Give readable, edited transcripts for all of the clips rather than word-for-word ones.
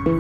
Aw,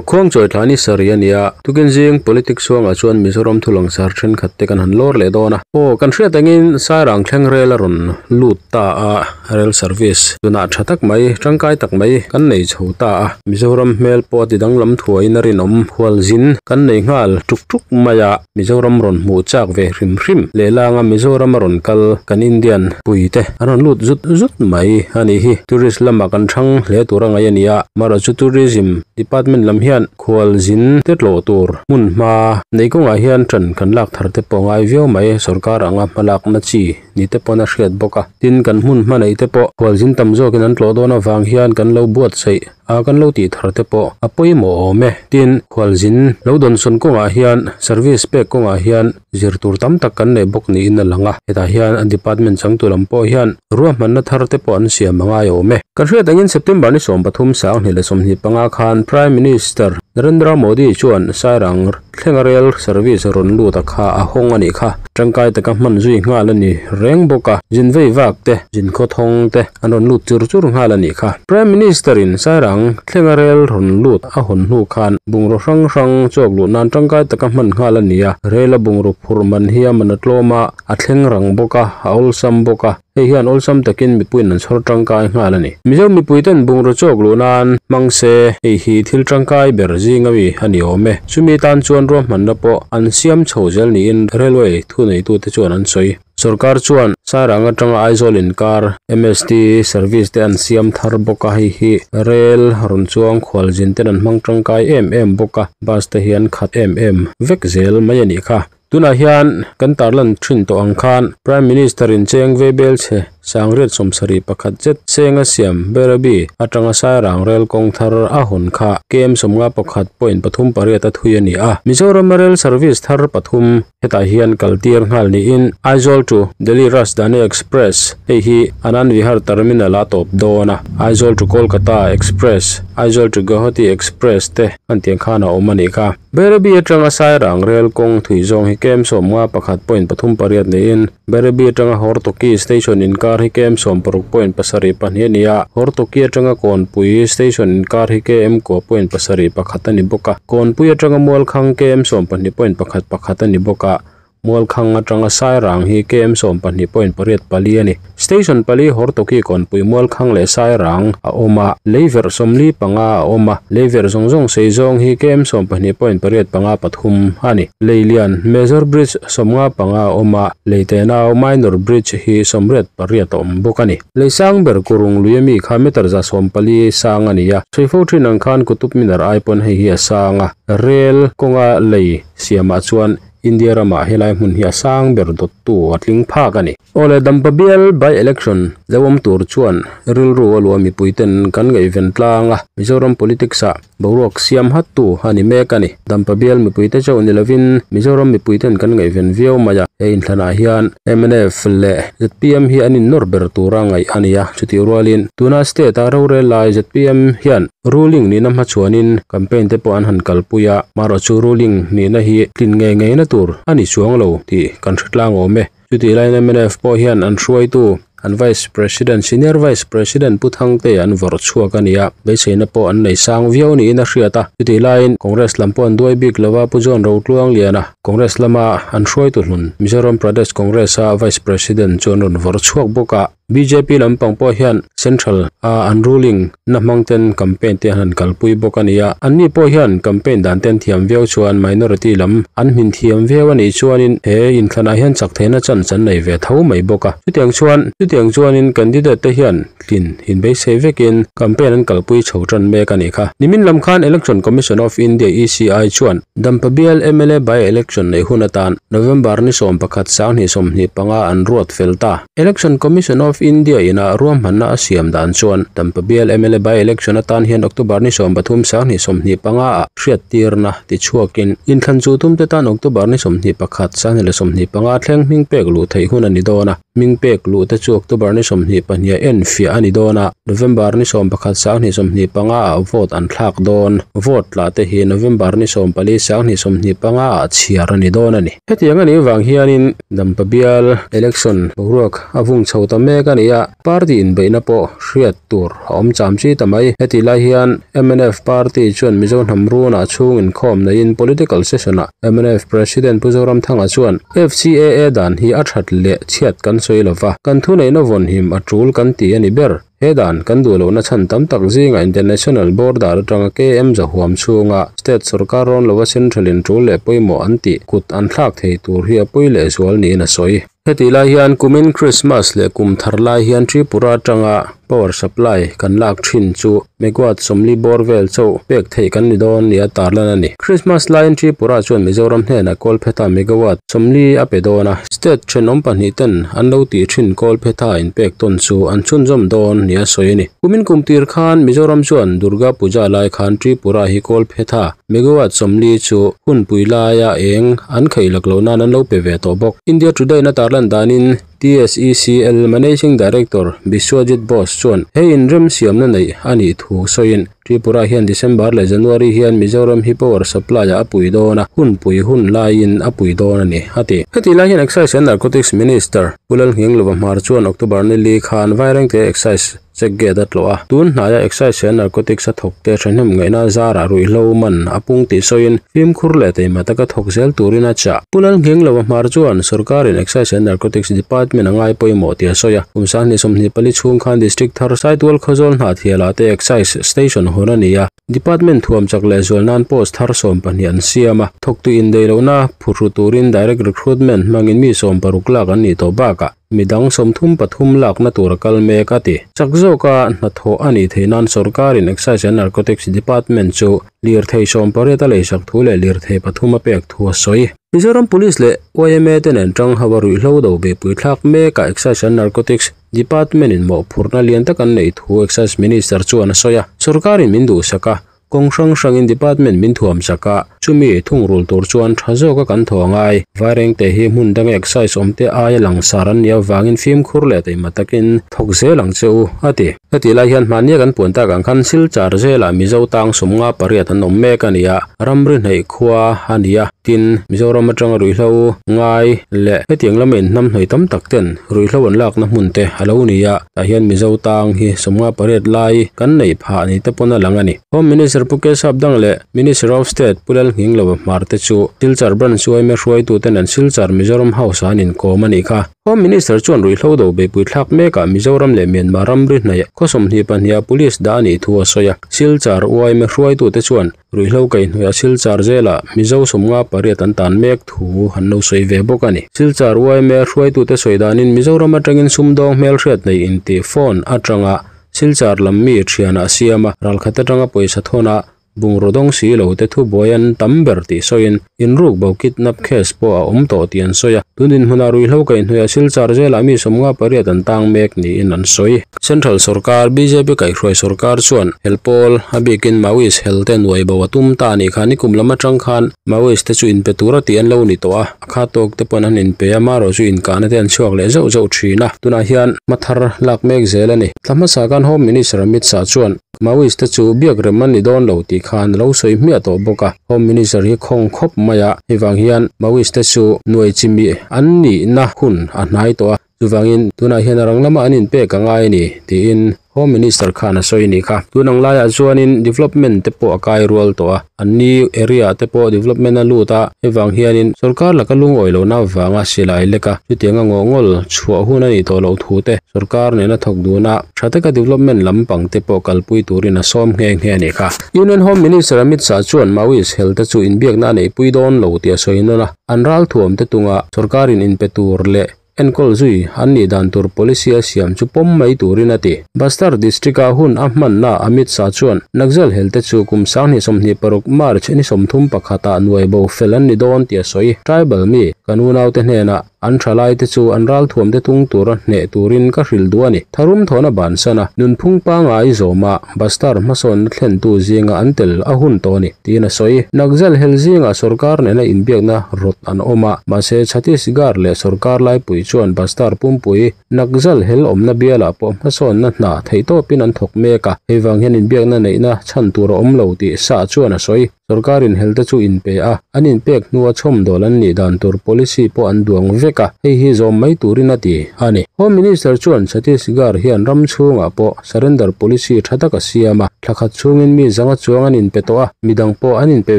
Khuangchawi thla ni sarih a ni a, tukin zing politics chhuangah chuan Mizoram thu langsar thenkhat te kan han lawr leh dawn a. Aw, kan hriat angin Sairang thleng rel a rawn lut ta a, rel service tunah tha tak mai, tangkai tak mai kan nei chho ta a. Mizoram hmel pawh a ti danglam thuaiin a rinawm hualzin kan nei nghal tuk tuk mai a. Mizoram rawn hmuh chak ve hrim hrim lehlanga Mizoram a rawn kal kan Indian pui te an rawn lut zut zut mai a nih hi. Tourist lamah kan thang hle tur a ngaih a ni a, marawh chu Tourism Department lam hian khualzin te tlawh tur hmun hma neih kawngah hian ṭan kan lak thar te pawh a ngai viau mai, sorkar anga hmalakna chi ni te pawn a hriat bawk a. Tin, kan hmun hma neih te pawh khualzin tam zawkin an tlawh dawn avang hian kan lo buatsaih a kan lo tih thar te pawh a pawimawh awm e. Tin, khualzin lo dawnsawn kawngah hian service pek kawngah hian zir tur tam tak kan nei bawk niin a lang a. Hetah hian a department changtu lam pawh hian ruahmanna thar te pawh an siam a ngai awm e. Kan hriat angin September ni 13 2025 khan Prime Minister Narendra Modi chuan Sairang Thlenga rel service rawn lut a kha a hawng a nih kha. Tangkai taka hman zui nghal a ni reng bawk a, zin vei vak te, zin khawthawng te an rawn lut chur chur nghal a nih kha. Prime Minister in Sairang thlenga rel rawn lut a hawn hnu khan bungraw hrang hrang chawk luh nan tangkai taka hman nghal a ni a, rel a bungraw phurh man hi a man a tlawm a, a thleng rang bawk a, a awlsam bawk a. Hei hian awlsam takin mipuiin an chhawr tangkai nghal a ni. Mizo mipuiten bungraw chawk luh nan hmang se, hei hi thil tangkai ber zinga mi a ni awm e. Chumi tan chuan ruahmanna pawh an siam chho zel niin Railway thuneitute chuan an sawi. Sorkar chuan Sairang atanga Aizawl inkar MST service te an siam thar bawk a, hei hi rel rawn chuang khualzin ten an hmang tangkai em em bawk a, bus te hi an khat em em vek zel mai a nih kha. Tunah hian kan tarlan thin tawh ang khan Prime Minister in cheng ve bel chhe sangriat 71 zet seng a siam Bairabi atanga Sairang rel kawng thar a hawn kha KM 51.38 a thui a ni a. Mizoram a rel service thar pathum hetah hian kal tir nghal niin Aizawl to Delhi Rajdhani Express hei hi Anand Vihar Terminal a tawp dawn a, Aizawl to Kolkata Express, Aizawl to Guwahati Express te an tiang khan a awm a nih kha. Bairabi atanga Sairang rel kawng thui zawng hi KM 51.38 niin, Bairabi atanga Hortoki station inkar hi KM 16.72 a ni a, Hortoki atanga Kawnpui station inkar hi KM 9.71 a ni bawk a, Kawnpui atanga Mualkhang KM 12.11 a ni bawk a. Mualkhang atanga Sairang hi KM 12.84 a ni. Station pali Hortoki Kawnpui Mualkhang leh Sairang a awm a, leiverh 45 a awm a, leiverh zawng zawng sei zawng hi KM 12.853 a ni. Lei lian Major Bridge 55 a awm a, lei tenau Minor Bridge hi 88 a awm bawk a ni. Lei sang ber Kurung lui ami kha meter 140 sang a ni a, sawi fo thin ang khan Qutub Minar ai pawn hei hi a sang a, rel kawnga lei siamah chuan India ramah helai hmun hi a sang ber dawttu a tling phak a ni. Awle Dampa bial by election lo awm tur chuan rilru a luah mipuiten kan ngaihven tlang a, Mizoram politics ah boruak siam hattu a ni mek a ni. Dampa bial mipuite chauh ni lovin Mizoram mipuiten kan ngaihven viau mai a, he inthlanah hian mnf leh zpm hi an innawr ber tura ngaih a ni a, chutih rualin tuna state a rorel lai zpm hian Ruling nihna hmachhuanin campaign te pawh an han kalpui a, marawh chu ruling nihna hi tlin ngei ngeina tur a ni chuang lo tih kan hre tlang awm e. Chutih laiin mnf pawh hian an hruaitu, an Vice President, Senior Vice President Pu Thangtea an vawrh chhuak a ni a, beiseina pawh an nei sang viau niin a hriat a. Chutih laiin Congress lam pawh an duai bik lo a, Pu John Rotluangliana, Congress lama an hruaitu hlun, Mizoram Pradesh Congress-a Vice President chu an rawn vawrh chhuak bawk a. Bjp lampang pawh hian Central a an ruling na hmang ten campaign te an han kalpui bawk a ni a, anni pawh hian campaign dan te an thiam viau chuan minority lam an hmin thiam viau a nih chuanin he inthlanah hian chak theihna chance an nei ve tho mai bawk a. Chutiang chuan chutiang chuanin candidate te hian tlin inbeisei vekin campaign an kalpui chho tan mek a nih kha. Nimin lam khan Election Commission of India, ECI, chuan Dampa bial mla by-election neih hun atan November ni 11 2025 an ruat fel ta. Election Commission of India ina ruahmanna a siam dan chuan Dampa bial mla by-election atan hian October ni 13 2025 ah hriattirna tichhuakin inthlan chu tumte tan October ni 21 2025 thleng hming pek luh theih hun a ni dawn a, hming pek luh te chu October ni 22 en fiah a ni dawn a, November ni 11 2025 ah vote an thlak dawn, vote tla te hi November ni 14 2025 ah chhiar a ni dawn a ni. Hetiang a nih vang hianin Dampa bial election boruak a vung chho ta mek a. a ni a, party inbeihna pawh hriat tur a awm cham chi ta mai. Hetih lai hian mnf party chuan Mizo hnam runah chhung inkhawm neiin political session ah mnf President Pu Zoramthanga chuan FCAA dan hi a that leh chhiat kan sawi lova, kan thuneihna vawnhim a tul kan ti a ni ber. He dan kan duh lohna chhan tam tak zingah International Border atanga KM za huam chhunga State sorkar rawn lova Central in tul leh pawimawh an tih kut an thlak thei tur hi a pawi lehzual niin a sawi. Hetih lai hian kumin Christmas leh kum thar lai hian Tripura atanga power supply kan lak thin chu megawatt 40 bawr vel chauh pek theih kan ni dawn nia tarlan a ni. Christmas laiin Tripura chuan Mizoram hnenah Kawlphetha megawatt 40 a pe dawn a. State thenawm pahnih ten an lo tih thin Kawlphetha inpek tawn chu an chhunzawm dawn nia sawi a ni. Kumin kum tir khan Mizoram chuan Durga Puja lai khan Tripura hi Kawlphetha megawatt 40 chu hunpui laia eng an khaih lak loh nan an lo pe ve tawh bawk. India Today na tarlan danin TSECL Managing Director Biswajit Bose chuan he inrem siamna neih a nih thu sawiin Tripura hian December leh January hian Mizoram hi power supply ah a pui dawn a, hunpui hun laiin a pui dawn a ni, a ti. Hetih lai hian Excise and Narcotics Minister Pu Lalnghinglova Hmar chuan October ni li khan Vairengte Excise check gate a tlawh a, tun hnaia Excise and Narcotics a thawkte thahnem ngaihna zarah ruihhlo man a pung tih sawiin fimkhur leh teima taka thawk zel turin a chah. Pu Lalnghinglova Hmar chuan sorkarin Excise and Narcotics Department a ngai pawimawh tih a sawi a, kum 2024 chhung khan District thar Saitual Khawzawl Hnahthialah te Excise Station hawn a ni a, Department thuam chak leh zual nan post thar 12 an siam a, thawktu indeihlohna phuhru turin direct recruitment hmangin mi 16 lak an nih tawh bakah midang 33 lakna tur a kal mek a ti. Chak zawka hnathawh a nih theih nan sorkarin Excise and Narcotics Department chu lirthei 18 a leisak thu leh lirthei pathum a pek thu a sawi. Mizoram Police leh YMA te nen tang ho a ruihhlo do beihpui thlak mekah Excise and Narcotics Department in mawhphurhna lian tak an neih thu Excise Minister chuan a sawi a, sorkarin min duhsak a, kawng hrang hrangin department min thuam sak a, chumi thungrul tur chuan tha zawka kan thaw angai. Vairengte hi hmun danga excise awmte aia langsar an nih avangin fimkhur leh taima takin thawk zel ang che u, a ti. Hetih lai hian hmahnia kan puan tak ang khan Silchar zelah Mizo tang 58 an awm mek a ni a, ramri hnaih khua a ni a, tin, Mizoram atanga ruihhlo ngai leh hetiang lama inhnam hnawih tam tak ten ruihhlo an lakna hmun te a lo ni a, tah hian Mizo tang hi 58 lai kan neih phah ni te pawn a lang a ni. Home Minister Pu Kesap Dang leh Minister of State Pu Lalnghinglova Hmar te chu Silchar Branch yma hruaituten an Silchar Mizoram House ah an inkawm a nih kha. Home Minister chuan ruihhlo do beihpui thlak mekah Mizoram leh Myanmar ramri hnaih khaw 22 ah Police dah a nih thu a sawi a. Silchar yma hruaitute chuan ruihhlo kaihhnawih Silchar zelah Mizo 58 an tan mek thu an lo sawi ve bawk a ni. Silchar yma hruaitute sawi danin Mizoram atangin sumdawng hmelhriat nei inti phone atanga Silchar lam mi thianah siam a, ralkhat atanga pawisa thawn a bungraw dawng si lo te thu buai an tam ber tih sawiin inruk bo kidnap case pawh a awm tawh tih an sawi a. Tun dinhmunah ruihhlo kaihhnawih Silchar zelah mi 58 an tang mek niin an sawi. Central sorkar BJP kaihhruai sorkar chuan helpawl a bikin Maoist hel te nuai bo a tum ta anih kha nikum lam atang khan Maoist te chu inpe tura tih an lo ni tawh a, a kha tawk te pawn an inpe a, marawh chu inkahna te an chhuak leh zauh zauh thin a. Tunah hian hma thar lak mek zel a ni. Thla hmasa khan Home Minister Amit Shah chuan Maoist te chu biak rem an ni dawn lo tih khan a lo sawi hmiah tawh bawk a. Home Minister hi khawng khawp mai a, hei vang hian Maoist te chu nuai chimi an nihna hun a hnai tawh a, chuvangin tunah hian a rang lama an inpek a ngai a ni tiin Home Minister khan a sawi a nih kha. Tun ang laiah chuanin development te pawh a kai rual tawh a, an ni area te pawh development a lut a, hei vang hianin sorkar laka lungawi lohna avanga silai lek a, chutianga ngawhngawl chhuah hun a nih tawh loh thu te sorkar nena thawk dun a, tha taka development lampang te pawh kalpui turin a sawm nghe nghe a nih kha. Union Home Minister Amit Shah chuan Maoist hel te chu inbiakna a neihpui dawn lo tih a sawi nawn a, an ralthuam te tunga sorkarin inpe tur leh enkawl zui an nih dan tur policy a siam chu pawm mai turin a ti. Bastar district-a hun a hmanna Amit Shah chuan Naxal hel te chu kum 2026 March ni 31 ah nuai bo fel an ni dawn tih a sawi. Tribal mi kan unaute hnenah an thalai te chu an ralthuam te tung tura hneh turin ka hrilh duh a ni. Tharum thawhna bansan a, nunphung pangai zawma Bastar hmasawnna thlentu zinga an tel a hun tawh a ni, tiin a sawi. Naxal hel zingah sorkar nena inbiakna rawt an awm a, mahse Chhattisgarh leh sorkar laipui chuan Bastar pumpui Naxal hel awmna bialah pawh hmasawnna hna theihtawpin an thawk mek a, hei vang hian inbiakna neihna chhan tur a awm lo tih Shah chuan a sawi. Sorkarin helte chu inpe a, an inpek hnua chhawmdawl an nih dan tur policy pawh an duang vek a, hei hi zawm mai turin a ti a ni. Home Minister chuan Chhattisgarh hian ram chhungah pawh surrender policy tha tak a siam a, thla khat chhungin mi zanga chuang an inpe tawh a, midang pawh an inpe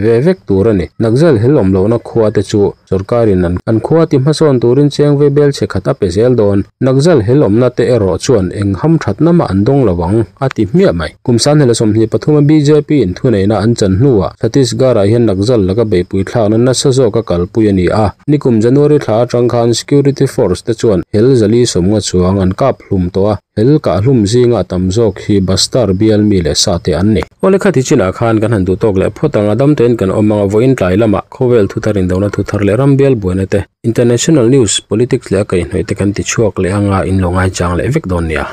ve vek tur a ni. Naxal hel awm lohna khua te chu sorkarin an an khua ti hmasawn turin cheng ve bel chhe khat a pe zel dawn. Naxal hel awmna te erawh chuan eng ham thatna mah an dawng lo ang, a ti hmiah mai. Kum sanghnih leh 23 a bjp in thuneihna an chan hnuah Chhattisgarh ah hian Naxal laka beihpui thlakna nasa zawka kalpui a ni a. Nikum January thla atang khan security force te chuan hel zali sawmnga chuang an kap hlum tawh a, hel kah hlum zinga tam zawk hi Bastar bial mi leh sa te an ni. Awle khati chinah khan kan han duh tawk leh phawt ang a, dam tein kan awm ang a, vawiin tlai lamah khawvel thuthar indona thuthar leh ram bial buaina te, international news, politics leh a kaihhnawih te kan ti chhuak leh anga in lo ngaichang leh vek dawn nia.